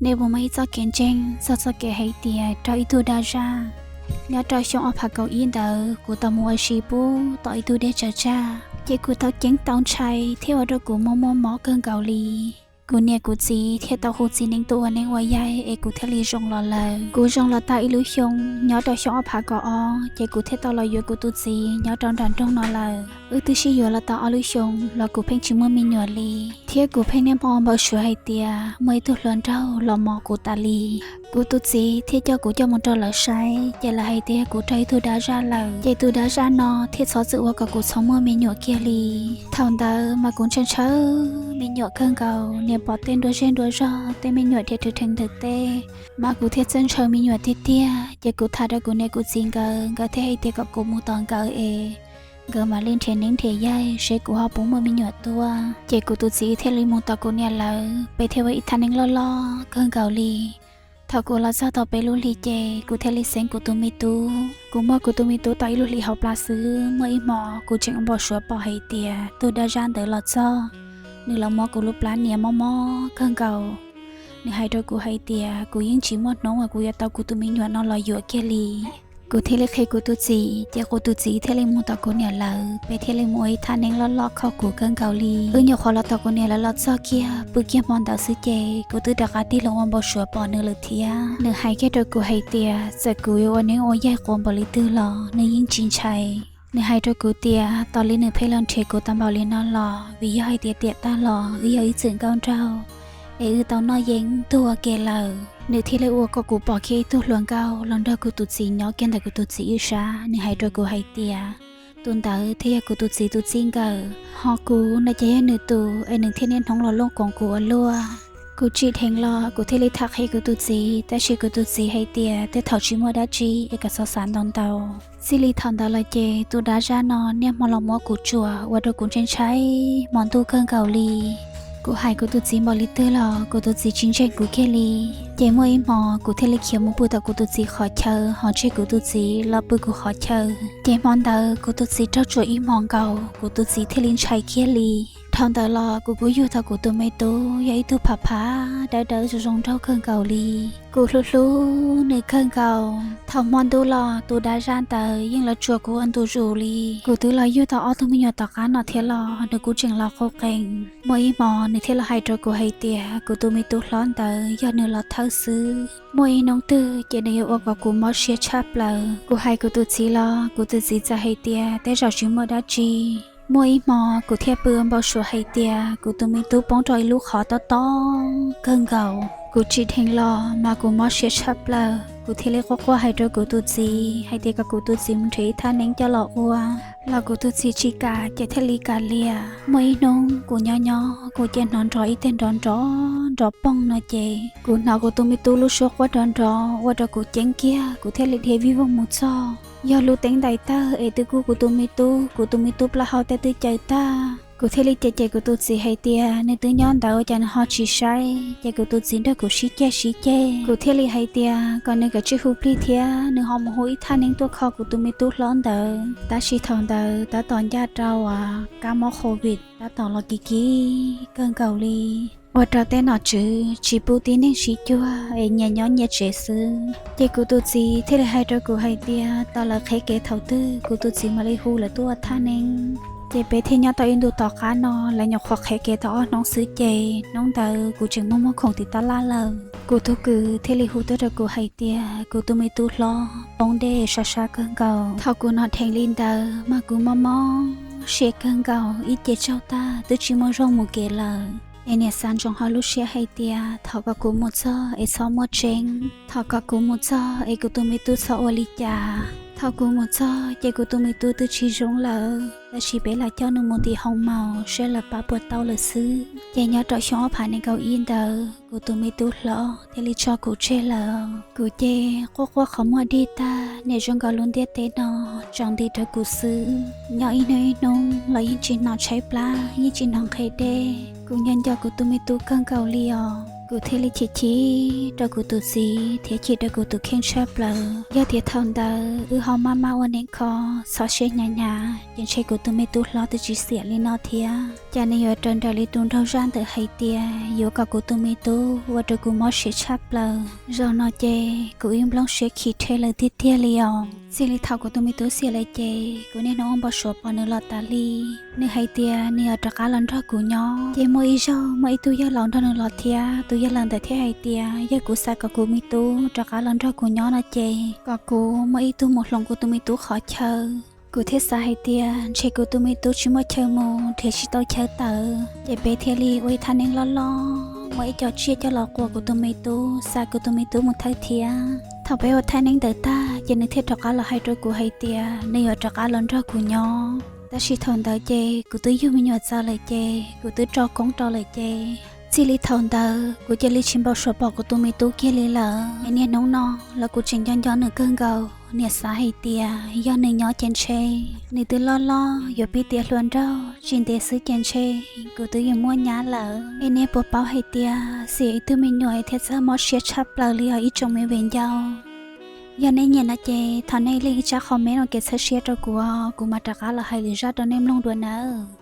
Nej puas muaj ib txoj kev ntseeg txog txoj kev hais tias raug ib tug dab zaj? Nyob rau xyoo ob phav kaum ib ntawd kuv tau mus ua si pub tom ib tug dej tsaws tsag, ces kuv tau ceeb tau ntshai thiab ua rau kuv muaj muaj mob kawg nkaus li. Kuv niam kuv txiv thiaj tau hu txiv neej tuaj ua neeb ua yaig es kuv thiaj li zoo los lawm. Kuv zoo los tau ib lub xyoo, nyob rau xyoo ob phav kaum ob ces kuv thiaj tau los yuav kuv tus txiv nyob rau nram nroog no lawm. Wb twb sib yuav los tau ob lub xyoo los kuv pheej tsis muaj me nyuam li, thiab kuv pheej niaj hmo npau suav hais tias muaj ib tug hluas nraug los mos kuv tas li. Kuv tus txiv thiaj coj kuv coj mus rau lawv saib, ces lawv hais tias kuv raug ib tug dab zaj lawm, ces tus dab zaj no thiaj txhob txwm ua kom kuv txhob muaj me nyuam kiag li. Thaum ntawd mas kuv ntshaw ntshaw me nyuam kawg nkaus, niaj pom tej nruab zej nruab zog, tej me nyuam dhia rhwv rheev ntawm teb, mas kuv thiaj txawj ntshaw me nyuam tiag tiag. Ces kuv tham rau kuv niam kuv txiv nkawd, nkawd thiaj hais tias kom kuv mus tos nkawd es nkawd mam li nrhiav neeb nrhiav yaig seb kuv ho puas muaj me nyuam tuaj. Ces kuv tus txiv thiaj li mus tos kuv niam lawv, peb thiaj ua ib thaj neeb loj loj kawg nkaus li. Thaum kuv los txog tau peb lub hlis ces kuv thiaj li xeeb kuv tus me tub. Kuv muaj kuv tus me tub tau ib lub hlis hauv plab xwb, muaj ib hmo kuv tseem npau suav pom hais tias tus dab zaj ntawd los txog, nws los muab kuv lub plab nias mob mob kawg nkaus. Nws hais rau kuv hais tias kuv yeej tsis muaj hnub uas kuv yuav tau kuv tus me nyuam no los yuav kiag li. Kuv thiaj li qhia kuv tus txiv, ces kuv tus txiv thiaj li mus tom kuv niam lawv, peb thiaj li mus ua ib thaj neeb loj loj kho kuv kawg nkaus li. Wb nyuam qhuav los tom kuv niam lawv los txog kiag, pw kiag hmo ntawd xwb ces kuv twb rov qab tig hlo ua npau suav pom nws lawm thiab. Nws hais kiag rau kuv hais tias txawm kuv yuav ua neeb ua yaig quav npaum li twg los nws yeej tsis ntshai. Nws hais rau kuv tias tos li nws pheej los nrhiav kuv tau npaum li no los vim yog hais tias tiam tag los wb yog ib txwm nkauj nraug es wb tau noj yeeb tuag ua ke lawm. Nws thiaj li ua kom kuv pom kiag ib tug hluas nkauj los nrog kuv tus txiv nyob kiag ntawm kuv tus txiv ib sab. Nws hais rau kuv hais tias tus ntawd thiaj yog kuv tus txiv tus txij nkawm, ho kuv no ces yog nws tus, es nws thiaj niaj hnub los looj koom kuv ua luaj. Kuv tsim dheev los kuv thiaj li tham qhia kuv tus txiv, tab sis kuv tus txiv hais tias tej thaum tsis muaj dab tsi es kom txhob xav ntau ntau. Txij li thaum ntawd los ces tus dab zaj no niaj hmo los muab kuv tsuam ua rau kuv ntshai ntshai hmo ntuj kawg nkaus li. Kuv hais kuv tus txiv npaum li twg los kuv tus txiv tsis ntseeg kuv kiag li. Ces muaj ib hmo kuv thiaj li khiav mus pw tom kuv tus txiv qhov chaw ho tseg kuv tus txiv los pw kuv qhov chaw. Ces hmo ntawd kuv tus txiv raug tsuam ib hmos nkaus, kuv tus txiv thiaj li ntshai kiag li. Dhau ntawd los kuv kuj yug tau kuv tus me tub, yog ib tug phav phav dawb dawb zoo zoo nraug kawg nkaus li. Kuv hlub hlub nws kawg nkaus. Thaum hmo ntuj los tus dab zaj ntawd yeej los tsuam kuv ua ntu zus li. Kuv twb los yug tau ob tug me nyuam tom qab no thiab los nws kuj tseem los qus qees. Muaj ib hmo nws thiaj los hais rau kuv hais tias kuv tus me tub hlob ntawd yog nws los thawj xwb, muaj ib hnub twg ces nws yuav ua kom kuv mob siab tshaj plaws. Kuv hais kuv tus txiv los kuv tus txiv txawm hais tias tej zaum tsis muaj dab tsi. Muaj ib hmo kuv thiaj pw ua npau suav hais tias kuv tus me tub poob rau ib lub qhov tob tob kawg nkaus. Kuv tsim dheev los mas kuv mob siab tshaj plaws, kuv thiaj li quaj quaj hais rau kuv tus txiv hais tias kom kuv tus txiv mus nrhiav ib thaj neeb coj los ua, los kuv tus txiv tsis kam ces thiaj li kam liam. Muaj ib hnub kuv nyob nyob kuv cia hnov nrov ib teg nrov nrov nrov poog no ces kuv hnov kuv tus me tub lub suab quaj nrov nrov ua rau kuv ceeb kiag, kuv thiaj li dhia vij voog mus txog. Yog lub teeb ntais tawg es twb kub kuv tus me tub, kuv tus me tub plaub hau tej twb caws tag. Kuv thiaj li cem cem kuv tus txiv hais tias nws twb nyob ntawd ua cas nws ho tsis saib, ces kuv tus txiv nrog kuv sib ceg sib ceg. Kuv thiaj li hais tias kom nws kav tsij hu plig thiab nws ho mus hu ib thaj neeb tuaj kho kuv tus me tub hlob ntawd. Tab sis thaum ntawd tab tom ncaj rau kab mob covid tab tom los kiv kiv kawg nkaus li, ua rau tej nom tswv tsis pub tib neeg sib cuag es nyias nyob nyias tsev xwb. Ces kuv tus txiv thiaj li hais rau kuv hais tias tos lawv qheb kev thaum twg kuv tus txiv mam li hu lawv tuaj ua thaj neeb. Ces peb thiaj nyob tau ib ntu tom qab no, lawv nyuam qhuav qheb kev tau ob hnub xwb ces hnub ntawd kuv tseem muaj muag khoom tim tab laj lawm. Kuv tus kwv thiaj li hu tuaj rau kuv hais tias kuv tus me tub hlob poob dej sab sab kawg nkaus. Thaum kuv hnov dheev li ntawd mas kuv mob mob siab kawg nkaus, ib ce tsaug tag twb tsis muaj zog mus kev lawm. Es niam xav ntsoov hauv lub siab hais tias thov kom kuv mus txog es txhob muaj tseeb, thov kom kuv mus txog es kuv tus me tub txhob ua li cas. Thaum kuv mus txog ces kuv tus me tub twb tsis zoo lawm, tab sis peb lam coj nws mus tim hoo maus saib lawv pab puas tau lawm xwb. Ces nyob rau xyoo ob phav nees nkaum ib ntawd kuv tus me tub hlob thiaj li tso kuv tseg lawm. Kuv ces quaj quaj qhov muag dig tag, niam zoo nkaus lub ntiaj teb no tsaus nti rau kuv xwb. Nyob ib hnub ib hnub los yeej tsis hnov tshaib plab, yeej tsis hnov nqhis dej. Kuv nco nco kuv tus me tub kawg nkaus li os. Kuv thiaj li chim chim rau kuv tus txiv thiab chim rau kuv tus kheej tshaj plaws. Yog tias thaum ntawd wb ho maj maj ua neej kho, txhob siab hnyav hnyav, ces ntshe kuv tus me tub hlob twb tsis xiam li no thiab. Cas nws yuav raws nraim li tus nraug zaj ntawd hais tias yuav kom kuv tus me tub ua rau kuv mob siab tshaj plaws. Zaum no ces kuv ib nplooj siab khi rhe lawm tiag tiag li os. Txij li thaum kuv tus me tub xiam lawm ces kuv niaj hnub ua npau suav pom nws los tas li. Nws hais tias nws yuav rov qab los nrog kuv nyob, ces muaj ib zaug muaj ib tug yawg laus nrog nws los thiab. Tus yawg laus ntawd thiaj hais tias yog kuv xav kom kuv me tub rov qab los nrog kuv nyob no ces kom kuv muaj ib tug mus hloov kuv tus me tub qhov chaw. Kuv thiaj xav hais tias ntshe kuv tus me tub tsis muaj chaw mus, nrhiav tsis tau chaw tawm, ces peb thiaj li ua ib thaj neeb loj loj, muab ib co tsiaj coj los quas kuv tus me tub, xa kuv tus me tub mus thawj thiab. Thaum peb ua thaj neeb ntawd tag ces nws thiaj rov qab los hais rau kuv hais tias nws yuav rov qab los nrog kuv nyob. Tab sis thaum ntawd ces kuv twb yug me nyuam txawv lawm ces kuv twb tso koob rau lawm ces. Txij li thaum ntawd kuv cia li tsis npau suav pom kuv tus me tub kiag li lawm. Es niaj hnub no los kuv tseem nco nco nws kawg nkaus. Niam xav hais tias yog nws nyob ces ntshe nws twb loj loj yuav pib tiav hluas nraug, tsis ntev xwb ces ntshe kuv twb yuav muaj nyab lawm. Es nej puas paub hais tias xiam ib tug me nyuam thiaj txawj mob siab tshaj plaws li os ib tsoom me viv ncaus. Yog nej nyiam no ces thov nej leej ib tsab comment ua kev txhawb siab rau kuv, kuv mam rov qab los hais lwm zaj rau nej mloog dua nawb.